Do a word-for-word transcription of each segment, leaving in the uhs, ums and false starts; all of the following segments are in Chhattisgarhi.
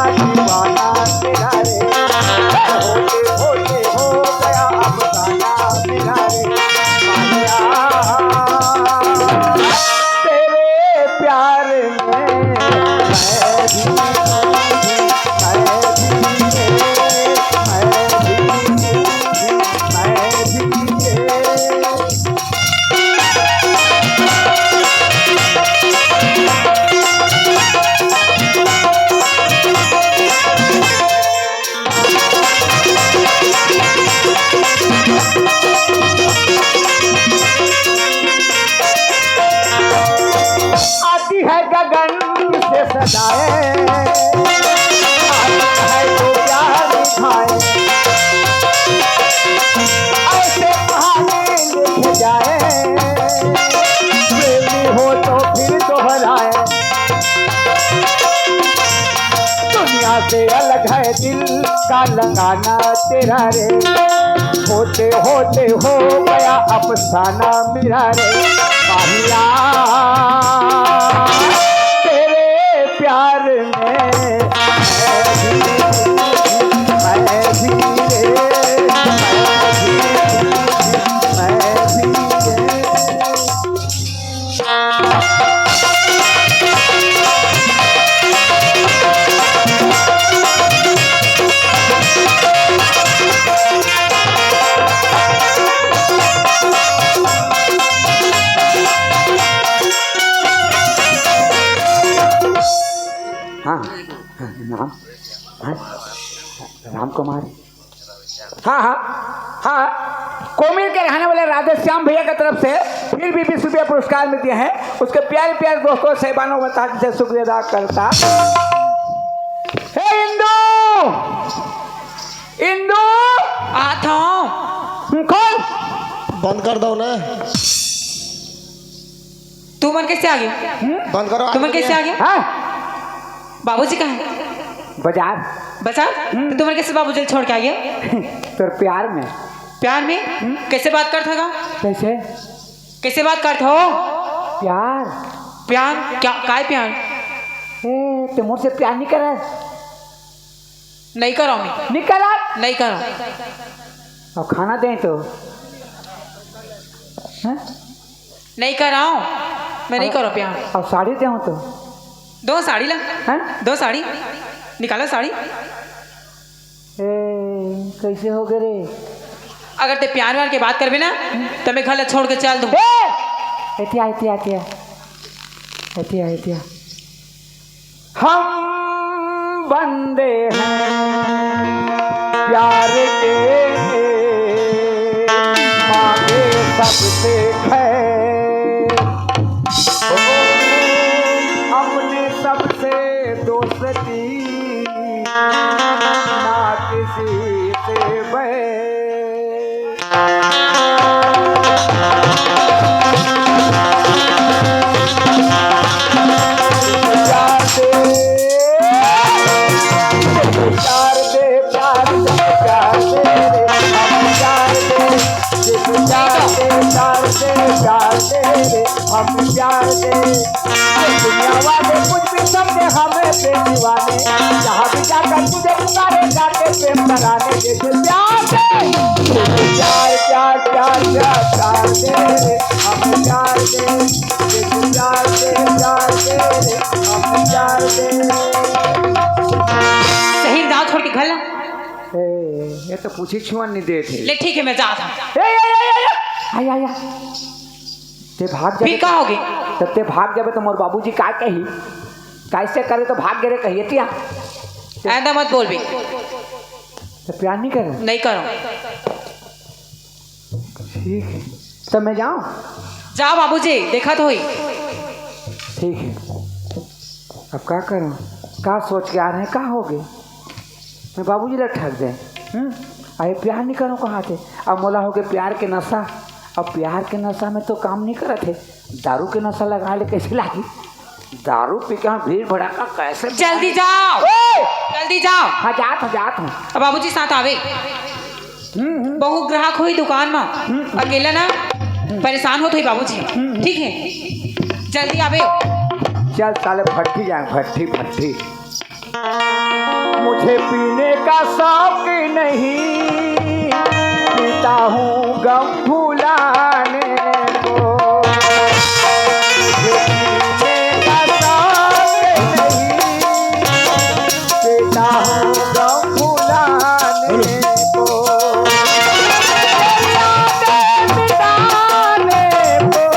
दीवाना तेरा रे, होते होते हो गया अफसाना मेरा रे। माहिया, तेरे प्यार में मैं भी, मैं भी, मैं भी, मैं भी। आती है गगन से सदाएं, आती है तो प्यार निभाए। ऐसे बहाने लिखे जाए, प्रेमी हो तो फिर दोहराए। दुनिया से अलग है दिल का लगाना तेरा रे, होते होते हो गया अफसाना मेरा रे। माहिया, तेरे प्यार में मैं भी, मैं भी रे, मैं भी, मैं भी रे। हाँ, हाँ, नाम, हाँ, राम कुमार। हाँ, हाँ, हाँ, कोमिल के रहने वाले राधे श्याम भैया की तरफ से फिर भी बीस रुपया पुरस्कार में दिए हैं। उसके प्यारे प्यारे दोस्तों, साहिबानों, बता दीजिए, शुक्रिया अदा करता। हे इंदू, इंदू, आता हूँ। खोल। बंद कर दो ना। तू मन कैसे आ गए? बंद करो। तू मन कैसे आ गए? हाँ? बाबूजी कहाँ है? बाजार। बाजार? हम्म। तो तू मन कैसे बाबूजी छोड़ के आ गए? तोर प्यार में। प्यार में? हम्म। कैसे बात करत हगा? कैसे? कैसे बात करत हो? प्यार। प्यार? क्या, काय प्यार? ए, ते मोर से प्यार नहीं कर रहा है? नहीं कर रहा हूँ मैं। नहीं कर रहा? नहीं कर रहा हूँ। अब खाना दें तो? हैं? नहीं कर रहा हूँ, मैं नहीं करो प्यार। अब साड़ी दें तो? दो साड़ी ला। हैं? दो साड़ी। निकालो साड़ी। ए, कैसे हो गए रे? अगर ते प्यार व्यार के बात करबे ना, तो मैं घर ला छोड़ के चल दूँ। ए! एतिया, एतिया, एतिया। एतिया, एतिया। हम बंदे हैं प्यार के, मांगे सबसे खैर। ओ, अपने सबसे दोस्ती, ना किसी से बैर। प्यार दे, प्यार दे, प्यार दे, प्यार दे रे, हम प्यार दे, प्यार दे, प्यार दे, प्यार दे रे, हम प्यार दे। दुनिया वाले कुछ भी समझे हमें बेदीवाने, जहाँ भी जाकर तुझे पुकारे जाके प्रेम कराने। दे दे प्यार दे, दे दे प्यार, प्यार, प्यार, प्यार, प्यार दे रे, हम प्यार दे। दे दे प्यार दे, प्यार दे रे, हम प्यार दे। सही, गाँव छोड़ के घर ला। ए, ये तो पूछी छुअन नहीं देत हे। ले ठीक है, मैं जात हूँ। ए, ए, ए, ए, ए, आया, आया। ते भाग जाबे फिर का होगे? तब ते भाग जाबे तो मोर बाबूजी का कही? कैसे करे तो भाग गे रे कहिए तिया। आइंदा मत बोलबे। तो प्यार नहीं करे? नहीं करो। ठीक है, तब मैं जाऊँ? जाओ बाबूजी, देखा तो होई। ठीक है, अब का करूँ? का सोच के आ रहे हैं, का हो गए? मैं बाबूजी ला ठग दे। हम्म? अरे प्यार नहीं करो कहा थे, अब मोला हो गए प्यार के नशा। अब प्यार के नशा में तो काम नहीं करत है, दारू के नशा लगा ले कैसे लागी? दारू पी के हम भीड़ भड़ाका कैसे जल्दी जाओ। ए! जल्दी जाओ। हाँ, जात हूँ, जात हूँ। अब बाबूजी साथ आवे। हम्म, हम्म। बहुत ग्राहक होई दुकान में। हम्म। अकेला ना परेशान होत होई बाबूजी। हम्म। ठीक है, जल्दी आवे। चल साले, भट्ठी जाए, भट्ठी, भट्ठी। मुझे पीने का शौक नहीं, पीता हूँ गम भुलाने को। मुझे पीने का शौक नहीं, पीता हूँ गम भुलाने को। यादें मिटाने को।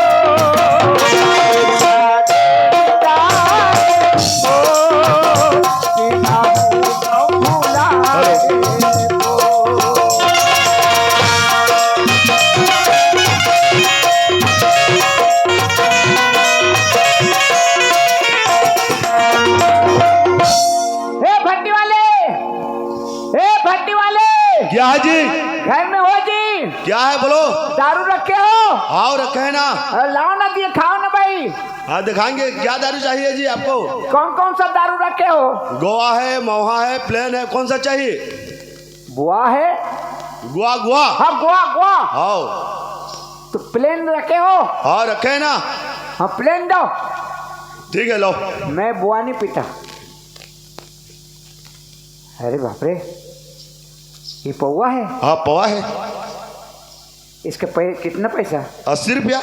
ए भट्टी वाले, ए भट्टी वाले, क्या है जी? घर में हो जी? क्या है, बोलो। दारू रखे हो? आओ, रखे हैं ना। अरे लाओ ना, दिए खाओ ना भाई। हाँ, दिखाएंगे। क्या दारू चाहिए जी आपको? कौन कौन सा दारू रखे हो? गोवा है, महुआ है, प्लेन है, कौन सा चाहिए? बुआ है? गुआ, गुआ। हाँ, गुआ, गुआ। आओ। तो प्लेन रखे हो? हाँ, रखे हैं ना। हाँ, प्लेन दो। ठीक है, लो। मैं बुआ नहीं पीता। अरे बाप रे, ये पौवा है? हाँ, पौवा है। इसके पै-, कितना पैसा? अस्सी रुपया।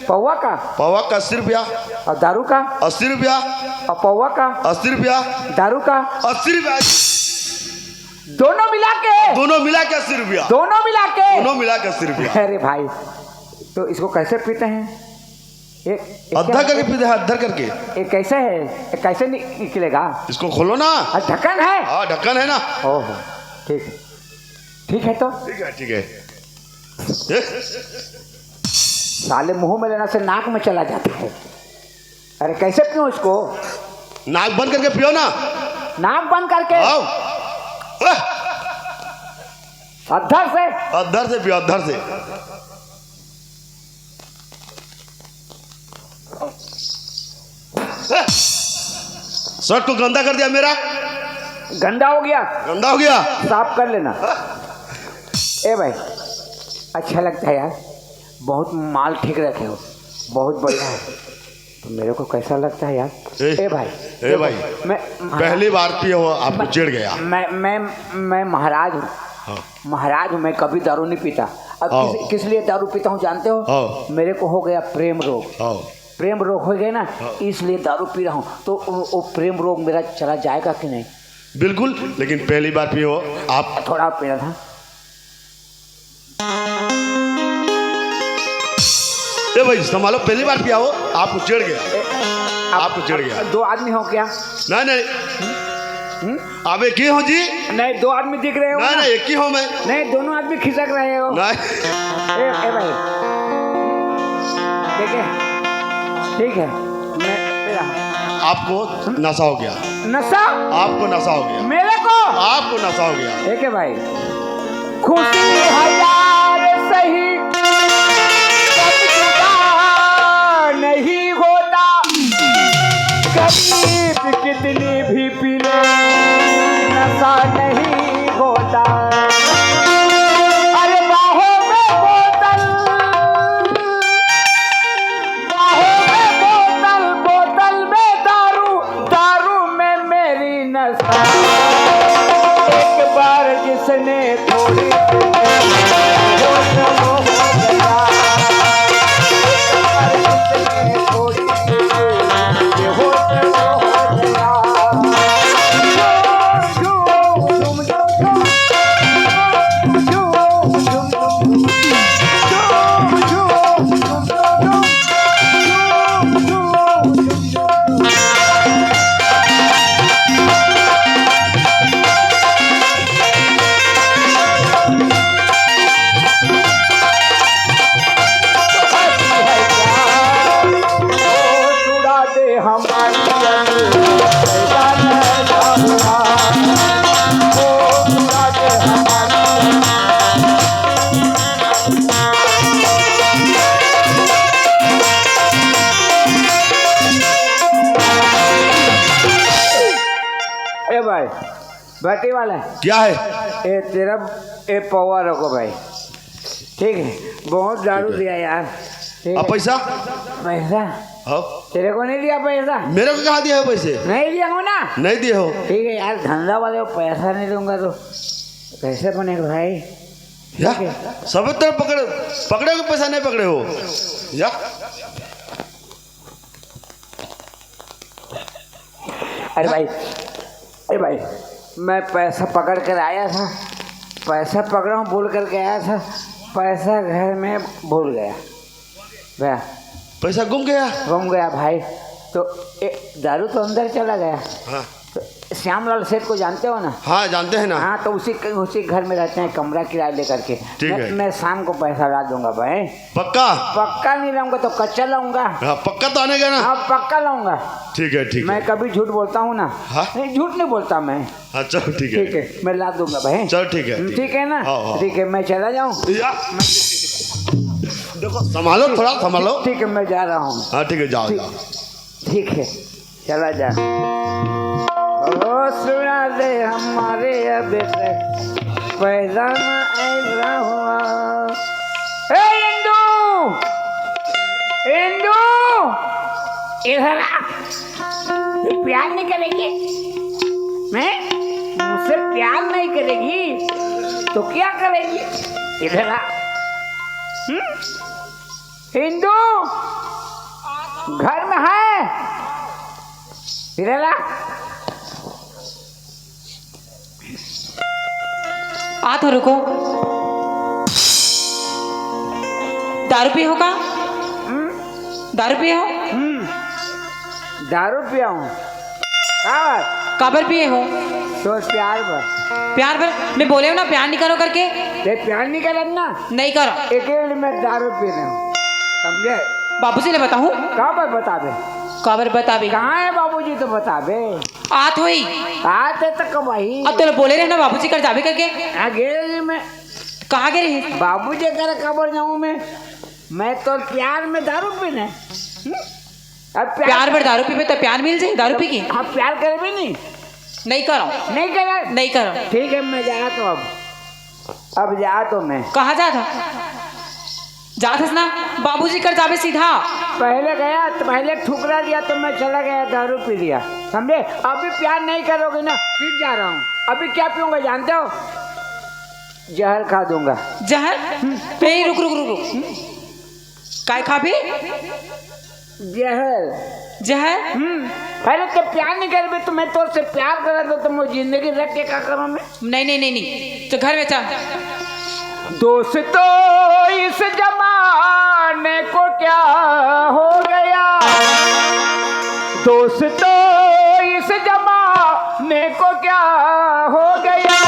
पौवा का? पौवा का अस्सी रुपया। और दारू का? अस्सी रुपया। और पौवा का? अस्सी रुपया। दारू का? अस्सी रुपया। दोनों मिला के? दोनों मिला के अस्सी रुपया। दोनों मिला के? दोनों मिला के अस्सी रुपया। अरे भाई, तो इसको कैसे पीते हैं? ये, ये अद्धा क्या करके पीते हैं, अद्धा करके। ये कैसे है? ये कैसे नि-, निकलेगा? इसको खोलो ना। और ढक्कन है? हाँ, ढक्कन है ना। ओहो, ठीक है, ठीक है तो। ठीक है, ठीक है। ये? साले मुंह में लेना से नाक में चला जाता है। अरे कैसे पीऊं इसको? नाक बंद करके पियो ना। नाक बंद करके? आओ। अद्धर से? अद्धर से पियो, अद्धर से। शर्ट को गंदा कर दिया मेरा। गंदा हो गया? गंदा हो गया। साफ कर लेना। ए भाई, अच्छा लगता है यार, बहुत माल ठीक रखे हो, बहुत बढ़िया है। तो मेरे को कैसा लगता है यार? ए, ए भाई, ए देखो, भाई, मैं पहली बार पिए हो, आपको मैं, चिढ़ गया। मैं, मैं, मैं महाराज हूँ। हाँ। महाराज हूँ, मैं कभी दारू नहीं पीता। अब हाँ। किस, किस लिए दारू पीता हूँ जानते हो? हाँ। मेरे को हो गया प्रेम रोग। हाँ। प्रेम रोग हो गया ना, हाँ। इसलिए दारू पी रहा हूँ। तो वो, वो प्रेम रोग मेरा चला जाएगा कि नहीं? बिल्कुल, लेकिन पहली बार पिए हो आप। थोड़ा पीना था। ए भाई, संभालो, पहली बार पिया हो, आपको चिढ़ गया। ए, आप, आपको चिढ़ गया। दो आदमी हो क्या? नहीं, नहीं। हम्म? आप एक ही हो जी। नहीं, दो आदमी दिख रहे हो नहीं, ना। नहीं, एक ही हूँ मैं। नहीं, दोनों आदमी खिसक रहे हो। नहीं। ए, ए भाई, देखिए, ठीक है, मैं पी रहा हूँ। आपको नशा हो गया। नशा? आपको नशा हो गया। मेरे को? आपको नशा हो गया। ठीक है भाई। खुशी हजार सही, गम जुदा नहीं होता। गरीब कितनी भी पी ले, नशा नहीं होता। अरे बाहों में बोतल, बाहों में बोतल, बोतल में दारू, दारू में मेरी नशा। एक बार जिसने थोड़ी होश वो हो गया, एक बार जिसने थोड़ी होश वो हो गया। ए भाई, बाटी वाला। क्या है? ए, तेरा, ए, पौवा रखो भाई। ठीक है, बहुत दारू दिया यार। ठीक है। अब पैसा? पैसा? हाँ। तेरे को नहीं दिया पैसा? मेरे को कहाँ दिया है पैसे? नहीं दिया हो ना? नहीं दिए हो। ठीक है यार, धंधा वाले को पैसा नहीं दूंगा तो कैसे बनेगा भाई? या, ठीक है। सब तरफ पकड़े, पकड़े हो कि पैसा नहीं पकड़े हो? या, अरे भाई, अरे भाई, मैं पैसा पकड़ कर आया था, पैसा पकड़ा हूँ, भूल कर गया था, पैसा घर में भूल गया। गया। पैसा गुम गया? गुम गया भाई। तो ए, दारू तो अंदर चला गया। हाँ। तो श्यामलाल सेठ को जानते हो ना? हाँ, जानते हैं ना। हाँ, तो उसी उसी घर में रहते हैं, कमरा किराया लेकर के। ठीक मैं, है। मैं शाम को पैसा ला दूंगा भाई। पक्का? पक्का नहीं लाऊंगा तो कच्चा लाऊंगा। हाँ, पक्का तो आने का ना? हाँ, पक्का लाऊंगा। ठीक है, ठीक है। मैं कभी झूठ बोलता हूँ ना? हाँ? नहीं, झूठ नहीं बोलता मैं। हाँ, चलो, ठीक है। ठीक है, मैं ला दूंगा भाई। चलो, ठीक है, हम्म, ठीक ठीक है ना? हाँ, हाँ। ठीक है, मैं चला जाऊँ? या। देखो, संभालो, थोड़ा संभालो। ठीक है, मैं जा रहा हूँ। हाँ, ठीक है, जाओ, ठीक। जाओ। ठीक है, चला जा। ओ, सुना दे हमारे अब तक पैदा ना ऐसा हुआ। ए इंदू, इंदू, इधर आ। प्यार नहीं करेगी? हैं? मुझसे प्यार नहीं करेगी तो क्या करेगी? इधर आ। हम्म? इंदू, घर में है? इधर आ। आ तो रुको। दारू पिए हो का? हम्म? दारू पिए हो? हम्म, दारू पिया हूँ। काबर? काबर पिए हो? तो प्यार बर। प्यार बर? मैं बोले हूँ ना, प्यार नहीं करो करके। ते प्यार नहीं करत ना? नहीं करो। एक में दारू पी रहे हूँ, समझे? बाबूजी ले बताऊँ? काबर बताबे? काबर बताबे? कहाँ है बाबूजी तो बताबे। आत होई। आते तक वही। अब तो बोले रहे ना बाबूजी कर जाबे करके। हाँ, गे रही मैं। कहाँ गे रही? बाबूजी कर काबर जाऊँ मैं? मैं तो प्यार में दारू पीने। हम्म? अब प्यार प्यार बर दारू पीबे त प्यार मिल जाही, दारू पी के? हाँ, प्यार करबे नहीं। नहीं करो। नहीं करो। नहीं करो। ठीक है, मैं जा तो अब। अब जा तो मैं। कहाँ जात हस? जात हस ना, बाबूजी कर जाबे सीधा। पहले गया तो पहले ठुकरा दिया तो मैं चला गया, दारू पी लिया, समझे? अभी प्यार नहीं करोगे ना, फिर जा रहा हूँ। अभी क्या पीऊंगा जानते हो? जहर खा दूंगा। जहर? हम्म। ए, रुक, रुक, रुक, रुक। काय खाबे? जहर। जहर? हम्म। पहले तो प्यार नहीं करबे, तो मैं तोर से प्यार करत हो, तो मोर जिंदगी रख के का करूँ मैं? नहीं, नहीं, नहीं, नहीं, तो घर में चल। दोस्तों, इस जमाने को क्या हो गया? दोस्तों, इस जमाने को क्या हो गया?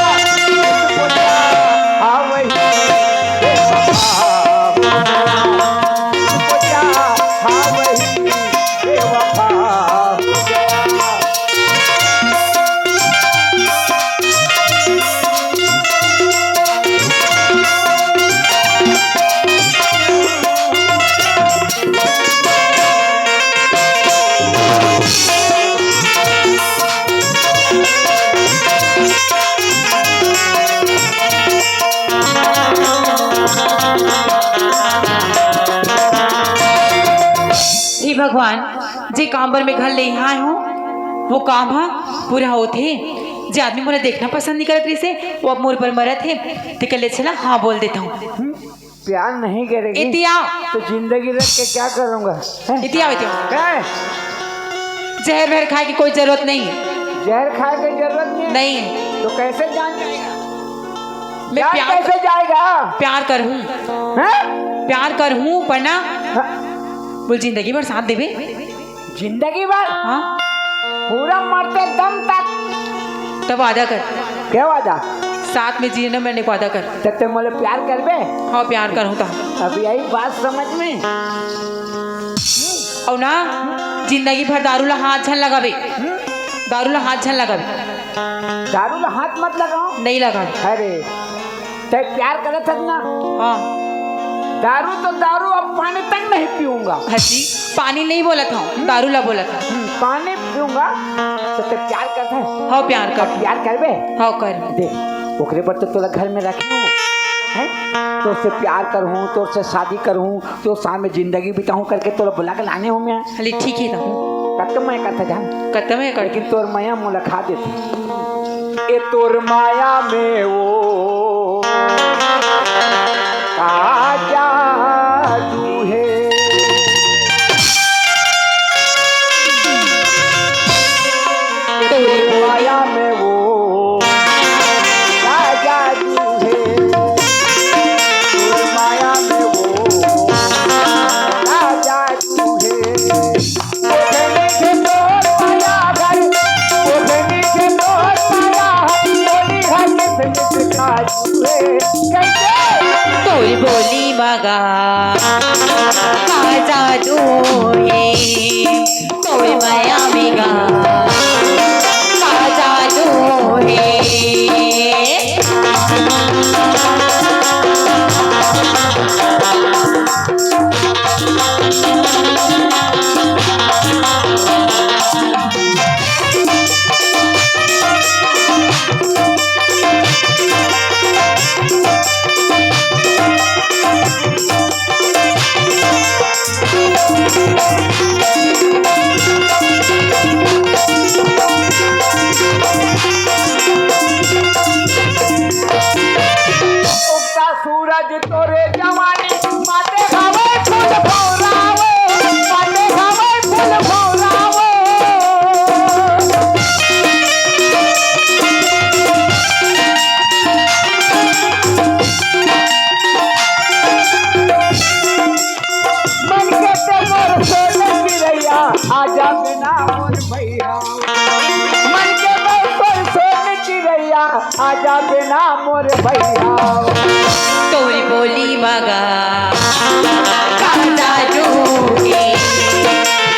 हाँ, वही बेवफा हो गया। हाँ, वही बेवफा हो गया। हे भगवान, जे काम बर मैं घर ले आए हूँ, वो काम ह पूरा होथे। जे आदमी मोला देखना पसंद नहीं करत रहिसे, वो अब मोर बर मरत हे। तेकर ले चला हाँ बोल देता हूँ। प्यार नहीं करेगी इतिया। तो जिंदगी रख के क्या करूंगा? हैं? इतिया, इतिया। हैं? जहर वहर खाए की कोई जरूरत नहीं है। जहर खाए की जरूरत नहीं है? नहीं। तो कैसे जान जाएगा? मैं जान प्यार कैसे जाएगा? प्यार कर हूँ। हैं? प्यार कर हूँ, पर ना हाँ। बोल, जिंदगी भर साथ देबे। जिंदगी भर? हाँ। पूरा मरते दम तक। तब वादा कर। क्या वादा? साथ में जीने मरने को वादा कर। तब ते मोले प्यार करबे? हाँ, प्यार करूँ तो। अब यही बात समझ में। अउ ना, जिंदगी भर दारू ला हाथ झन लगाबे। दारू ला हाथ झन लगाबे। दारू ला हाथ मत लगाओ। नहीं लगाबे। अरे, ते प्यार करत हस ना? हाँ। दारू तो दारू, अब पानी तक नहीं पीऊंगा। हाँ जी, पानी नहीं बोलत हूँ, दारू ला बोलत हूँ। हम्म, पानी पीऊंगा, तो ते प्यार करत हस? हाँ, प्यार कर। अब प्यार करबे? हाँ, कर। देख, ओकरे बर तो तोला घर में रखे हूँ। हैं? तोर से प्यार करहूँ, तोर से शादी करहूँ, तोर साथ में जिंदगी बिताहूँ करके तोला बुला के लाने हँव मैं। अरे ठीक हे ना। कतका मया करथँव जान। कतका मया कर। लेकिन तोर मया मोला खा देथे। ए तोर मया में ओ का जादू हे। तोर मया में ओ का जादू हे। तोर मया में ओ का जादू हे। ओढ़नी के तोर मया घर, ओढ़नी के तोर मया घर, बोली हर किस्मत का जुए। कैसे? तोर बोली मगा का जादू हे, तोर मया मगा का जादू हे। उगता सूरज तोरे जवानी, माथे हवे फूल भौरावो, माथे हवे फूल भौरावो। मन के ते मोर सोन चिरैया, आजा बिना मोर भैया। मन के मोर सोन चिरैया, आजा बिना मोर भैया। तोर बोली मगा का जादू हे,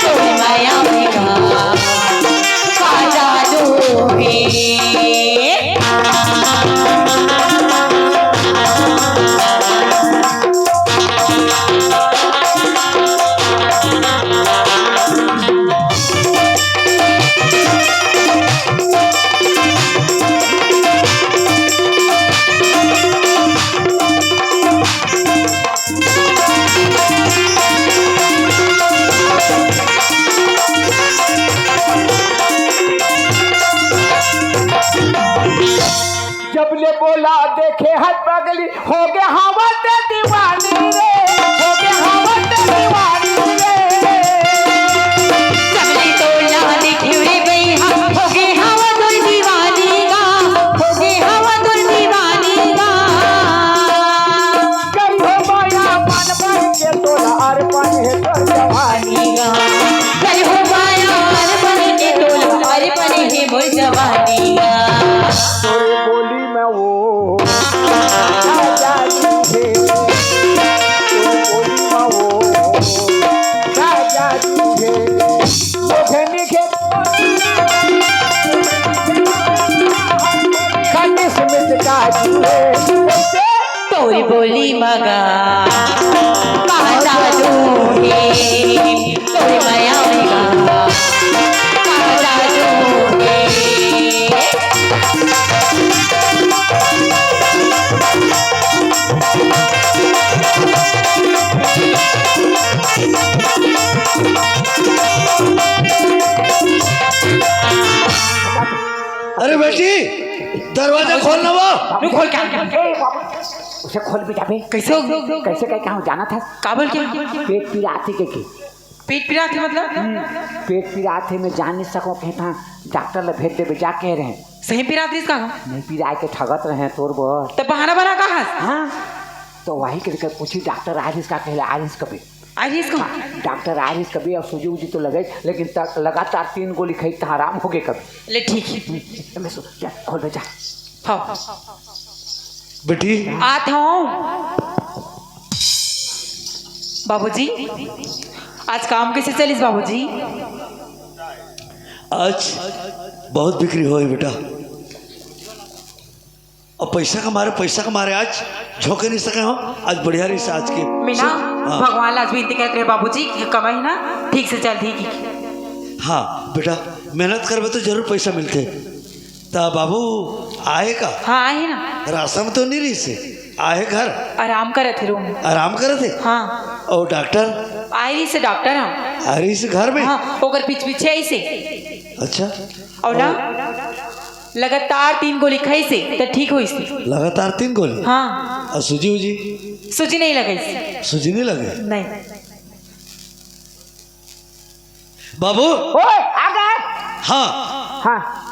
तोर मया मगा का जादू हे। जब ले बोला देखे हर पगली, हो गे हवा ते दीवानी रे, हो गे हवा ते दीवानी रे। जब ले तोला देखियो रे भैया, हो गे हवा तोर दीवानी गा, हो गे हवा तोर दीवानी गा। कल हो माया मन बन के तोला अर्पण हे तोर जवानी गा। कल हो माया मन बन के तोला अर्पण हे मोर जवानी गा। तोर बोली में ओ का जादू हे, तोर बोली में ओ का जादू हे। ओढ़नी के खनिश में काजू हे। तोर बोली मगा का जादू हे, तोर मया मगा का जादू हे। अरे बेटी, दरवाजा खोल ना वो। नु खोल के आ। ए बाबू, उसे खोल बेटा बे। कैसे हो? कैसे कह के हूँ जाना था? का बोल के? पेट पीरा आथे के, के? पेट पीरा आथे मतलब? हम्म, पेट पीरा आथे, मैं जा नहीं सकूँ, कहे था डॉक्टर ले भेज देबे, जा कह रहे हैं। सही पीरा आथे इसका? नहीं पीरा के ठगत रहे हैं तोर बर। तो बहाना बना का हस? हाँ, तो वही के लेकर पूछी डॉक्टर आरिस का कहले, आरिस कबे? आरिस का? हाँ, डॉक्टर आरिस कबे और सूजी उजी तो लगे, लेकिन तक लगातार तीन गोली खाई तो आराम हो गए कबे। ले ठीक है। मैं सो, जा, खोल बे, जा। हाँ। बेटी। आत हूँ। बाबूजी, आज काम कैसे चलिस बाबूजी? आज बहुत बिक्री होय बेटा। अब पैसा के मारे, पैसा के मारे आज झोंके नहीं सके हो। आज बढ़िया रहिस आज के। मीना, हाँ। भगवान ला आज विनती करत रहे बाबूजी कि कमाई ना ठीक से चल, ठीक है। हाँ बेटा, मेहनत करबे तो जरूर पैसा मिलथे। ता बाबू आए का? हाँ, आए ना। रास्ता में तो नहीं रहिस हे। आहे घर? आराम करत हे रूम। आराम करत हे? हाँ। अउ डॉक्टर? आए रहिस हे डॉक्टर, हाँ। आए रहिस हे घर में? हाँ, ओकर पीछे पीछे आइस हे। अच्छा। अउ ना, लगातार तीन गोली खाइस हे, त ठीक होइस हे। लगातार तीन गोली? हाँ। अउ सूजी उजी? सूजी नहीं लगाइस। सूजी नहीं लगे? नहीं। बाबू। ओए, आ गए। हाँ। हाँ।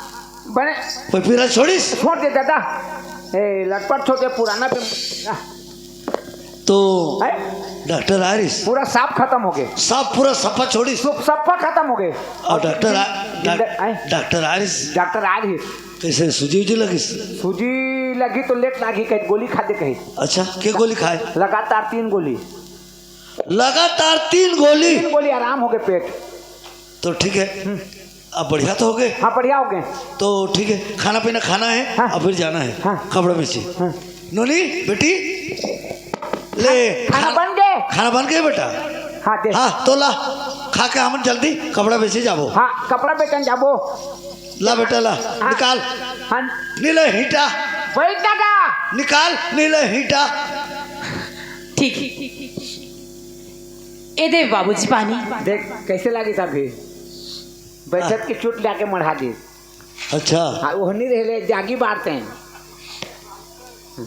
बने। कोई पीरा छोड़िस? छोड़ दे दादा। ए, लटपट छोड़ दे, पुराना पे। तो हैं? डॉक्टर आए रहिस? पूरा साफ खत्म हो गए। साफ पूरा सफा छोड़िस? सब सफा खत्म हो गए। अउ डॉक्टर आ-, जिंदा-, डॉक-, हैं? डॉक्टर आए रहिस? डॉक्टर आए रहिस। कइसे, सूजी उजी लगिस? सूजी लगी तो लेट लागी, कही गोली खा दे कही। अच्छा, के गोली खाए? लगातार तीन गोली। लगातार तीन गोली? तीन गोली आराम हो गए पेट। तो ठीक है। हम्म। अब बढ़िया तो हो गए? हाँ, बढ़िया हो गए। तो ठीक है, खाना पीना खाना है, हाँ। अब फिर जाना है। हाँ। कपड़ा बेचे। हाँ। नोनी, बेटी, ले, खाना खाना, बन गए? खाना बन गए बेटा? हाँ, दे। हाँ, तो ला, खा के हमन जल्दी कपड़ा बेचे जाबो। हाँ, कपड़ा बेचन जाबो। ला बेटा, ला, हाँ। निकाल। हाँ। नीले हीटा। बैठ दादा। निकाल, नीले हीटा। ठीक। ए दे बाबूजी पानी। देख, कैसे लागिस अभी? बैठत के चोट लाके मढ़ा दी। अच्छा। हाँ, वो नहीं रहे, जागी बारते हैं।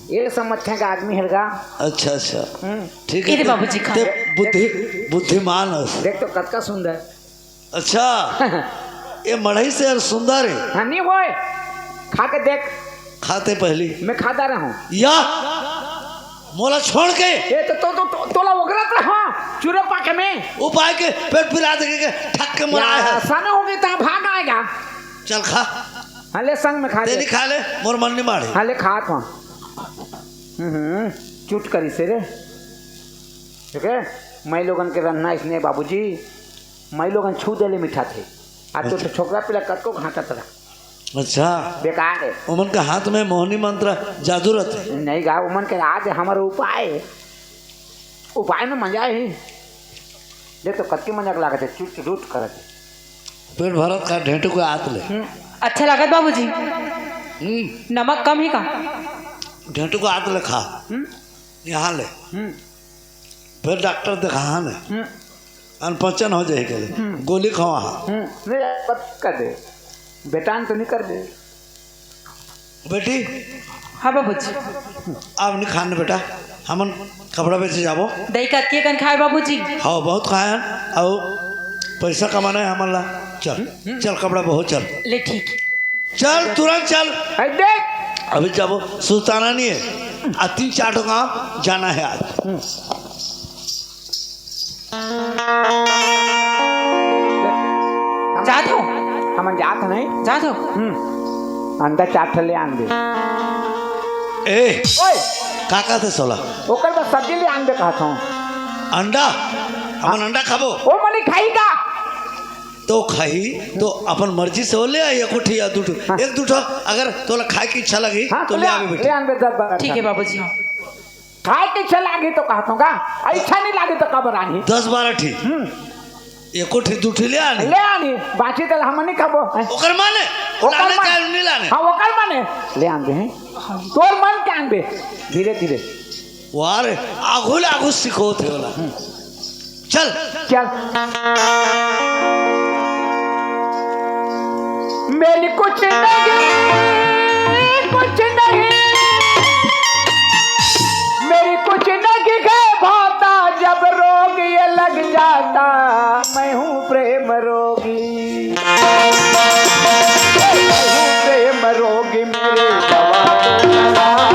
ये समझते हैं कि आदमी हरगा। अच्छा, अच्छा। हम्म। ठीक है, ये दे ते, बाबूजी खा। ते बुद्धि-, बुद्धिमान है। देख तो कतका सुंदर। अच्छा। ये मढ़ई से यार सुंदर है। हाँ, नहीं होए। खा के देख। खाते पहली। मैं खाता रहा हूँ। या मोला छोड़ के। ये तो, तो, तो, तो, तोला उगरत रहा, चूरे पाके में। उपाय के पेट पिरा दे के ठक के मराए या, है। सना हो गई तो भाग आएगा। चल खा। हाँ, ले संग में खा ते ले। नहीं खा ले, मोर मन नहीं मारे। हाँ, ले खा तो। हम्म, चुट करी से रे। ठीक है? मैं लोगन के रंधना इसने बाबूजी, मैं लोगन छू देले मिठा थे। आ तो, अच्छा। तो छोकरा पिला कतको घाटा तरा। अच्छा। बेकार है। ओमन के हाथ में मोहनी मंत्र जादू रहते। नहीं गा, ओमन के आज हमारा उपाय है। उपाय में मजा ही। देख तो कतकी मजा लागत है, चुट चुट करत है। पेट भरत का ढेंटू को आत ले। हम्म। अच्छा लागत बाबूजी? हम्म। नमक कम ही का? ढेंटू को आत ले खा। हम्म। यहाँ ले। हम्म। फिर डॉक्टर दिखा ने। हम्म। अनपचन हो जाए के ले। हम्म। गोली खवा। हम्म। नहीं, बस कर दे। बेटान तो नहीं कर दे। बेटी। हाँ बाबूजी। अब नहीं खान बेटा, हमन कपड़ा बेचे जाबो। दही कतके कन खाए बाबूजी? हाँ, बहुत खाए हैं। अउ पैसा कमाना है हमन ला। चल, हम्म, हम्म। चल कपड़ा बहुत चल। ले ठीक। चल, तुरंत चल। अरे देख। अभी जाबो, सुस्ताना नहीं है। आ तीन चार ठो गाँव जाना है आज। हम्म। जात हो? हमन जात नहीं। जात हो? हम्म। अंडा चार ठो ले आन दे। ए, ओए। का कहत हस ओला? ओकर बर सब्जी ले आन दे कहत हूँ। अंडा? हमन अंडा खाबो? ओ मनी खाई का? तो खाही तो अपन मर्जी से वो ले आई, एको ठी या दू ठो, हाँ। एक दू ठो अगर तोला खाए की इच्छा लगी हाँ, तो तो ले ले आवे आन, बेटी। ले आन बे, दस बारह ठीक है ठो। बाबूजी, हाँ। खाए की इच्छा लागी तो कहत हूँ का, आ इच्छा नहीं लागी तो काबर आही? दस बारह ठी। हम्म। एको ठी दू ठी ले आनी। ले आनी, बाकी तो हम नहीं खाबो। ओकर माने? ओकर लाने माने। चाहे नहीं लाने? हाँ, ओकर माने। ले आन बे, हैं? तोर मन के आन बे, धीरे धीरे। वाह रे, आघू ले आघू सिखोत हे ओला। हम्म। चल। चल। मेरी कुछ नहीं, कुछ नहीं, मेरी कुछ नहीं है भाता, जब रोग ये लग जाता, मैं हूँ प्रेम रोगी। प्रेम रोगी मेरे दवा को लगाओ,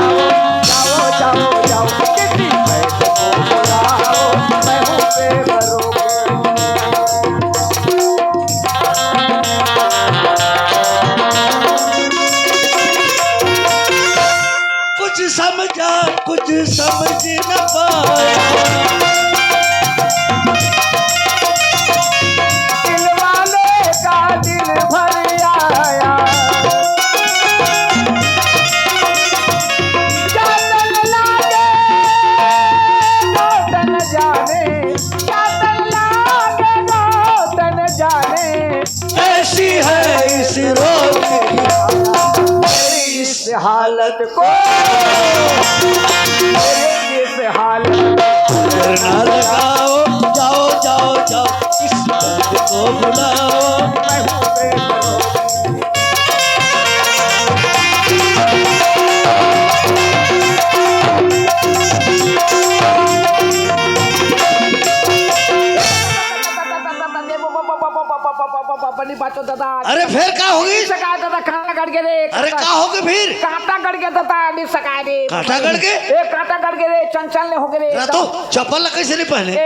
जाओ, जाओ, जाओ, किसी वैद्य को बुलाओ, मैं हूँ प्रेम रोगी। कुछ समझा, कुछ समझ न पाया। दिल वाले का दिल भर आया। जातन लागे, जातन जाने, जातन लागे, जातन जाने। ऐसी है इस रोग की, इस हालत को, मेरे इस हालत को। ना लगाओ, जाओ, जाओ, जाओ, इस दर्द को भुलाओ। मैं हूँ बेसहारा। नी बाचो दादा। अरे फेर का होगे? नी सकाय दादा, कांटा गड़ गे रे। अरे कांटा। का होगे फेर? कांटा गड़ गे दादा, नी सकाय रे। कांटा गड़ गे? ए, कांटा गड़ गे रे, चंचल ने होगे रे। रा तो चप्पल ला कइसे नी पहने? ए,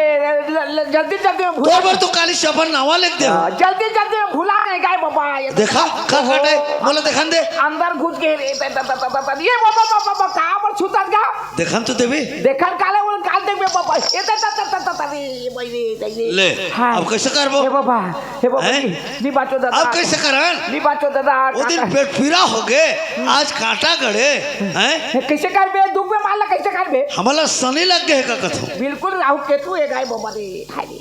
ल-, ल-, जल्दी, जल्दी में भुला तोर बर तो काली चप्पल नवा लेके दे हँव। हाँ, जल्दी, जल्दी में भुला नहीं गए बाबा। ये देखा, का कांटा हे? मोला देखन दे। अंदर घुस गे रे, त-, त-, ये बाबा, बाबा, बाबा, कहाँ पर छूतत गा? देखन तो देबे। देखन काले, वो काल देखबे बाबा। ये त-, त-, त-, त-, त-, त-, ये भाई रे, भाई रे। ले, हाँ। अब कइसे करबो? हे बाबा, हे बाबा, हैं? नी, नी बाचो दादा। अब कइसे करन? नी बाचो दादा, वो दिन कांटा। पेट पीरा होगे, आज कांटा गड़े, हैं? हे, कइसे करबे? दुख में मार ला, कइसे करबे? हमला सनी लग गे हे का कथो? बिल्कुल राहु केतु हे गा बाबा रे, हाय रे।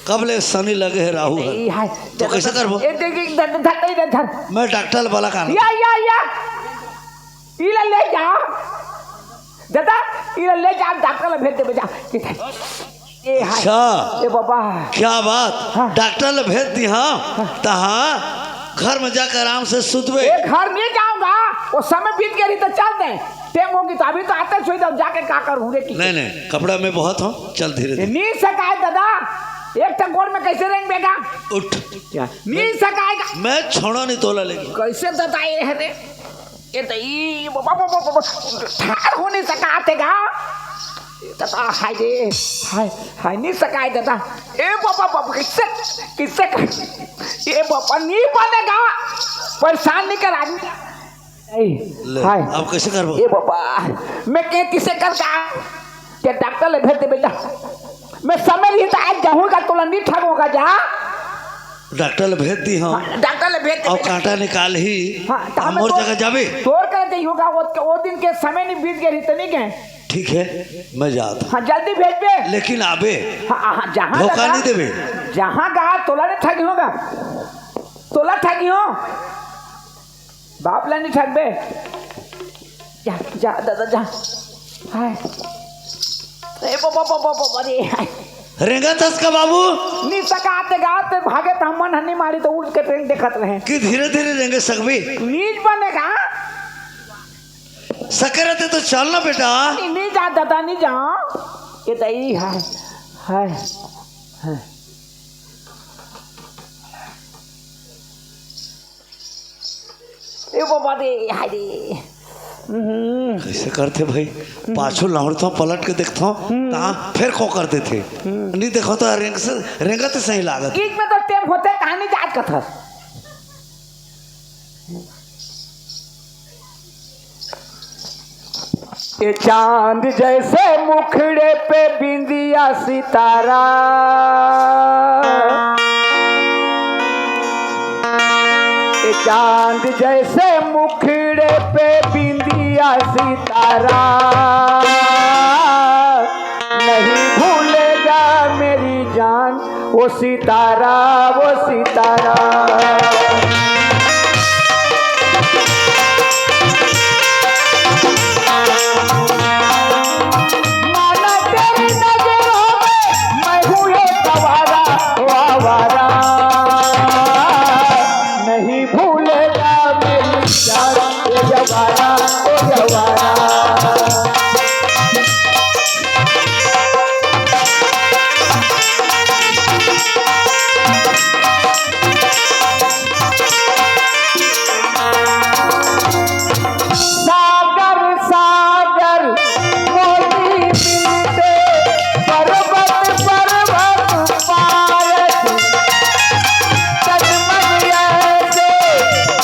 कब ले सनी लगे हे राहु हे? ए, हाय। तो कइसे करबो? ए, देख, देख, धर, धर, धर, धर। मैं डॉक्टर वाला का या, या, या। इला ले जा। दादा, इला ले जा, डॉक्टर ला भेज देबे, जा। ए, हाय। अच्छा। ए, बाबा। क्या बात? हाँ। डॉक्टर ला भेज दिहँव, हाँ। तहाँ घर में जाके आराम से सुतबे। ए, घर नहीं जाऊंगा, वो समय बीत गे रही तो चल दे। टेम होगी तो अभी तो आते सोई जाओ, जाके का करूँ रे की? नहीं, नहीं, कपड़ा में बहुत हँव, चल धीरे ए, धीरे। नी सकाय दादा, एक ठन गोड़ में कइसे रेंगबे गा? उठ। क्या? नी सकाय गा। मैं छोड़ँव नहीं तोला लेके। कइसे दादा ये हे रे? ये तो ई, बाबा, बाबा, बाबा, ठाड़ हो नी सकात हे गा। ये तो, हाय रे, हाय, हाय, नी सकाय दादा। ए बाबा, बाबा, कइसे, कइसे कर-, ए बाबा, नी बने गा। परेशान नी कर आदमी। ए, ले, हाय। अब कइसे करबो? ए बाबा, मैं के कइसे कर गा? ते डॉक्टर ले भेज देबे जा। मैं समय रही तो आज जाहूँ गा, तोला नी ठगहूँ गा जा। डॉक्टर ले भेज दिहँव। हाँ, डॉक्टर ले भेज दे अउ बेटा। कांटा निकालही, हाँ, तो अब हमें मोर तो जगह जाबे। तोर कर देही होगा, वो, वो दिन के समय नी बीत गे रही, तो नी गे। ठीक हे, मैं जात हँव। हाँ, जल्दी भेजबे। लेकिन आबे। हाँ, हाँ, जहाँ धोखा लगा, नी देबे। जहाँ गा, तोला नी ठगिहूँ गा। तोला ठगिहूँ। बाप ला नी ठगबे। जा, जा, दादा, जा। हाय। ए, बाबा, बाबा, बाबा रे, हाय। रेंगत हस का बाबू? नी सकात हे गा, ते भागे त हमन ह नी मारी, तो उठ के ट्रेन देखत रहे। कि धीरे धीरे रेंगे सकबे? नीच बने गा। सके रहिते तो चल ना बेटा। नी, नी जा दादा, नी जा। ये दई है, है, है। ए बाबा रे, हाय रे। हम्म। कइसे करथे भाई? पाछू लहुरथँव, पलट के देखथँव, हम्म। तहाँ फेर को कर देथे। हम्म। नी देखो तो रेंग से, रेंगत सही लागत। बीच में तो टेम होथे, कहानी जात कथा। ये चांद जैसे मुखड़े पे बिंदिया सितारा, ये चांद जैसे मुखड़े पे बिंदिया सितारा, नहीं भूलेगा मेरी जान वो सितारा, वो सितारा। माना तेरी नजरों में मैं हूँ एक आवारा, ओ आवारा। नहीं भूलेगा मेरी जान, ओ जवारा, ओ जवारा। सागर सागर मोती मिलते, पर्वत पर्वत पारत, तन मन ऐसे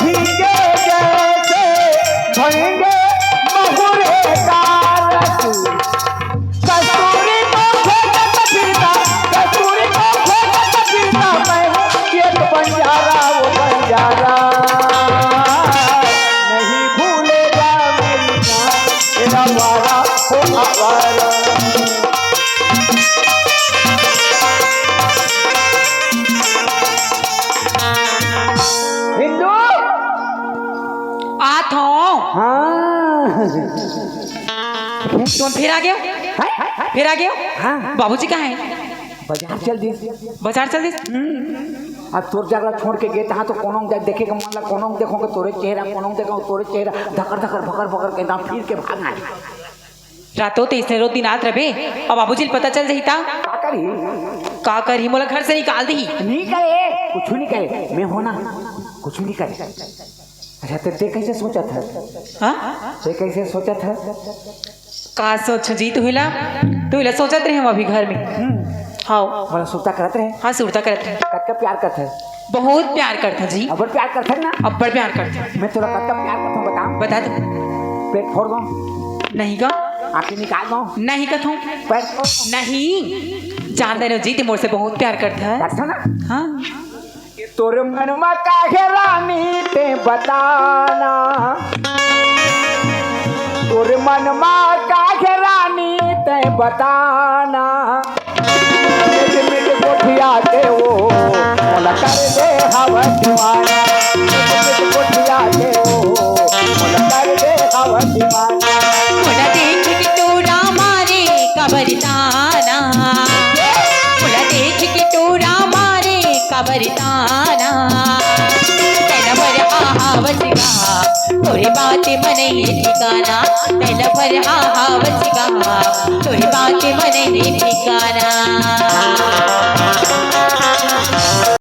भीगे जैसे भंगे महुरे का रस। कस्तूरी को खोजत फिरता, कस्तूरी को खोजत फिरता, मैं हूँ एक बंजारा, वो बंजारा। नहीं भूलेगा मेरी जान, मेरा वारा, ओ आवारा। हिंदू। आत हँव। हाँ। कौन फिर आ गयो? फिर आ गयो? हाँ। बाबूजी कहाँ है? बाजार चल दिस। बाजार चल दिस? अब तोर जगह छोड़ के गे तहाँ तो कोनो देखे के मन ला, कोनो देखो के तोरे चेहरा, कोनो देखो तोरे चेहरा, धकर धकर भकर भकर के दाम फिर के भागना है। रातो तो इसने रोज दिन आत रबे, अब बाबूजी ल पता चल जाही ता? का करही? का करही? मोला घर से निकाल दिही। नहीं करे, कुछ नहीं करे, मैं हो ना, कुछ नहीं करे। अच्छा, ते, ते कैसे सोचत है? हाँ? ते कैसे सोचत है? का सोचो जी, तू हिला, तू हिला सोचत रहे हम अभी घर में। हम्म। हाँ। मोला सुरता करत रहे। हाँ, सुरता करत रहे। कतका प्यार करत है? बहुत प्यार करत है जी। अब्बड़ प्यार करत है ना? अब्बड़ प्यार करत है। मैं तोला कतका प्यार करत हूँ, बता। बता दो। पेट फोड़ दो। नहीं का? आँखें निकाल दो। नहीं कथों। पैर फोड़ दो। नहीं। जानते हो जी, ते मोर से बहुत प्यार करत है। करत है ना? हाँ। तोर मन मा काहे रानी ते बताना, तोर मन मा काहे रानी ते बताना। मिट मिट गोठिया के वो मोला कर दे हवा दीवाना, मिट मिट गोठिया के वो मोला कर दे हवा दीवाना। मोला देख के टोरा मारे काबर ताना, मोला देख के टोरा मारे काबर ताना। तैला बर आहा बस गा, तोरे बात मन ही ठिकाना। तैला बर आहा बस गा, तोरे बात मन ही ठिकाना।